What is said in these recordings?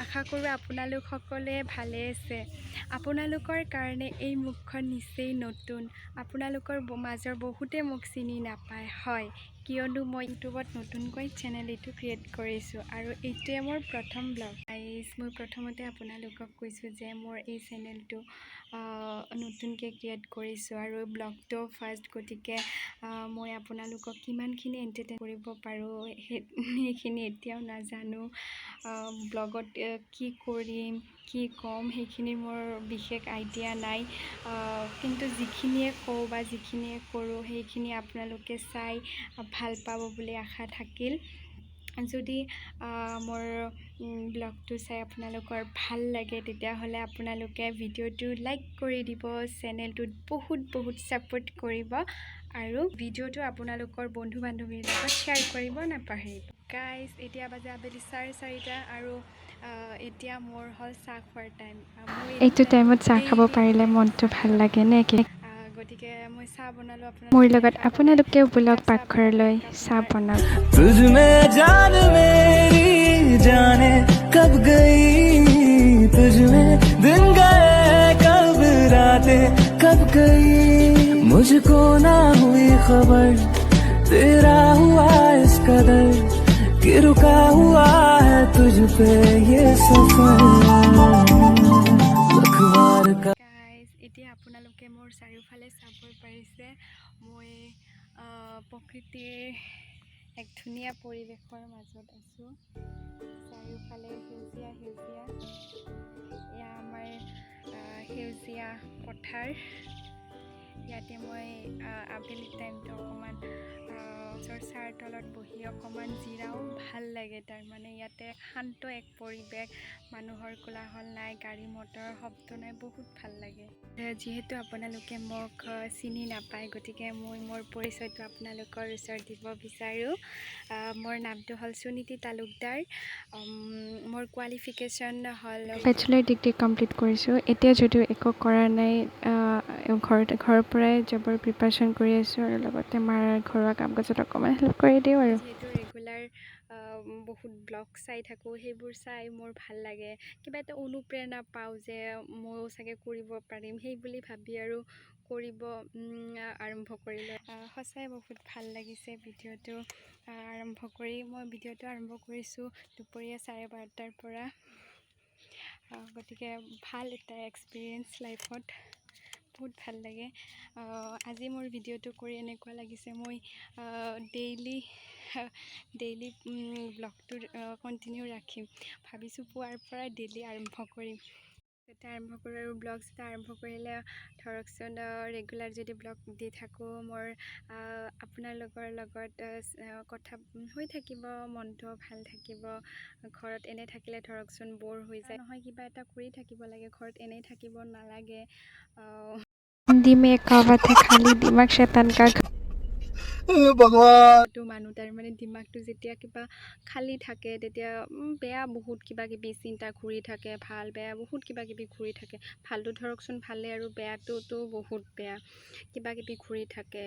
আশা কৰোঁ আপোনালোক সকলোৱে ভালে আছে। আপোনালোকৰ কাৰণে এই মুখখন নিচেই নতুন। আপোনালোকৰ মাজৰ বহুতে মোক চিনি নাপায় হয়, কিয়নো মই ইউটিউবত নতুনকৈ চেনেল এইটো ক্ৰিয়েট কৰিছোঁ আৰু এইটোৱে মোৰ প্ৰথম ব্লগ। গাইজ, মই প্ৰথমতে আপোনালোকক কৈছোঁ যে মোৰ এই চেনেলটো নতুনকৈ ক্ৰিয়েট কৰিছোঁ আৰু ব্লগটো ফাৰ্ষ্ট। গতিকে মই আপোনালোকক কিমানখিনি এণ্টাৰটেইন কৰিব পাৰোঁ, সেইখিনি এতিয়াও নাজানো। ব্লগত কি কৰিম, কি ক'ম, সেইখিনি মোৰ বিশেষ আইডিয়া নাই। কিন্তু যিখিনিয়ে কওঁ বা যিখিনিয়ে কৰোঁ, সেইখিনি আপোনালোকে চাই ভাল পাব বুলি আশা থাকিল। যদি মোৰ ব্লগটো চাই আপোনালোকৰ ভাল লাগে, তেতিয়াহ'লে আপোনালোকে ভিডিঅ'টো লাইক কৰি দিব, চেনেলটোত বহুত বহুত ছাপোৰ্ট কৰিব আৰু ভিডিঅ'টো আপোনালোকৰ বন্ধু বান্ধৱীৰ লগত শ্বেয়াৰ কৰিব নাপাহৰিব। গাইজ, এতিয়া বাজে আবেলি 4:30 আৰু এতিয়া মোৰ হ'ল চাহ খোৱাৰ টাইম। মই এইটো টাইমত চাহ খাব পাৰিলে মনটো ভাল লাগে নে কি? গতিকে মই চাহ বনালোঁ। মোৰ আপোনালোকে লগত দেখা পালে। আপোনালোকেও ব'লক একাপ চাহ পাকঘৰলৈ, বনালোঁ। চাহ বনাওক। तुझ में जान मेरी जाने कब गई, तुझ में दिन गए कब, रातें कब गई। मुझको ना हुई खबर तेरा हुआ इस कदर कि रुका हुआ है तुझ पे ये सफर लखवार का। গাইজ, এতিয়া আপোনালোকে মোৰ চাৰিওফালে চাব পাৰিছে, মই প্ৰকৃতিৰ এক ধুনীয়া পৰিৱেশৰ মাজত আছোঁ। চাৰিওফালে সেউজীয়া সেউজীয়া। এয়া আমাৰ সেউজীয়া পথাৰ। ইয়াতে মই আবেলি টাইমটো অকণমান গছৰ ছাঁৰ তলত বহি অকণমান জিৰাওঁ, ভাল লাগে। তাৰমানে ইয়াতে শান্ত এক পৰিৱেশ, মানুহৰ কোলাহল নাই, গাড়ী মটৰৰ শব্দ নাই, বহুত ভাল লাগে। যিহেতু আপোনালোকে মোক চিনি নাপায়, গতিকে মই মোৰ পৰিচয়টো আপোনালোকৰ ওচৰত দিব বিচাৰোঁ। মোৰ নামটো হ'ল সুনীতি তালুকদাৰ। মোৰ কোৱালিফিকেশ্যন হ'ল বেচেলাৰ ডিগ্ৰী কমপ্লিট কৰিছোঁ। এতিয়া যদিও একো কৰা নাই, ঘৰত ঘৰৰ পৰাই জবৰ প্ৰিপাৰেশ্যন কৰি আছোঁ আৰু লগতে মাৰ ঘৰুৱা কাম কাজত অকণমান হেল্প কৰি দিওঁ আৰু। যিহেতু ৰেগুলাৰ বহুত ব্লগ চাই থাকোঁ, সেইবোৰ চাই মোৰ ভাল লাগে, কিবা এটা অনুপ্ৰেৰণা পাওঁ যে ময়ো চাগে কৰিব পাৰিম, সেই বুলি ভাবি আৰু কৰিব আৰম্ভ কৰিলোঁ। সঁচাই বহুত ভাল লাগিছে ভিডিঅ'টো আৰম্ভ কৰি। মই ভিডিঅ'টো আৰম্ভ কৰিছোঁ দুপৰীয়া 12:30টাৰ পৰা। গতিকে ভাল এটা এক্সপিৰিয়েঞ্চ, লাইফত বহুত ভাল লাগে। আজি মোৰ ভিডিঅ'টো কৰি এনেকুৱা লাগিছে, মই ডেইলি ডেইলি ব্লগটো কণ্টিনিউ ৰাখিম। ভাবিছোঁ পুৱাৰ পৰাই ডেইলি আৰম্ভ কৰিম। এটা আৰম্ভ কৰোঁ আৰু ব্লগছ এটা আৰম্ভ কৰিলে ধৰকচোন ৰেগুলাৰ যদি ব্লগ দি থাকোঁ, মোৰ আপোনালোকৰ লগত কথা হৈ থাকিব, মনটোও ভাল থাকিব। ঘৰত এনেই থাকিলে ধৰকচোন ব'ৰ হৈ যায় নহয়। কিবা এটা কৰি থাকিব লাগে, ঘৰত এনেই থাকিব নালাগে। हिंदी में एक कहावत है, खाली दिमाग शैतान का भगवान। তো মানুহ তাৰমানে দিমাগটো যেতিয়া কিবা খালী থাকে, তেতিয়া বেয়া বহুত কিবা কিবি চিন্তা ঘূৰি থাকে, ভাল বেয়া বহুত কিবা কিবি ঘূৰি থাকে। ভালটো ধৰকচোন ভালেই আৰু বেয়াটোতো বহুত বেয়া কিবা কিবি ঘূৰি থাকে।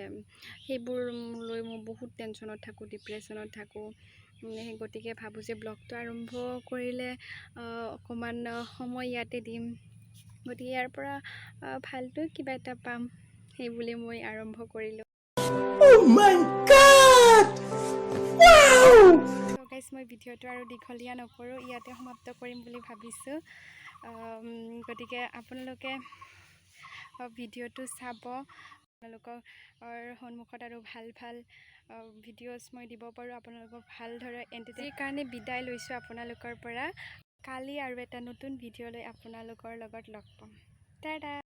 সেইবোৰ লৈ মই বহুত টেনশ্যনত থাকোঁ, ডিপ্ৰেশ্যনত থাকোঁ। সেই গতিকে ভাবোঁ যে ব্লগটো আৰম্ভ কৰিলে অকণমান সময় ইয়াতে দিম, গতিকে ইয়াৰ পৰা ভালটো কিবা এটা পাম, সেই বুলি মই আৰম্ভ কৰিলোঁ। Oh my God! Wow! Guys, মই ভিডিঅ'টো আৰু দীঘলীয়া নকৰোঁ, ইয়াতে সমাপ্ত কৰিম বুলি ভাবিছোঁ। গতিকে আপোনালোকে ভিডিঅ'টো চাব। আপোনালোকৰ সন্মুখত আৰু ভাল ভাল ভিডিঅ'ছ মই দিব পাৰোঁ, আপোনালোকক ভালদৰে এণ্টাৰটেইন কাৰণে বিদায় লৈছোঁ আপোনালোকৰ পৰা। কালি আৰু এটা নতুন ভিডিঅ' লৈ আপোনালোকৰ লগত লগ পাম। টাটা।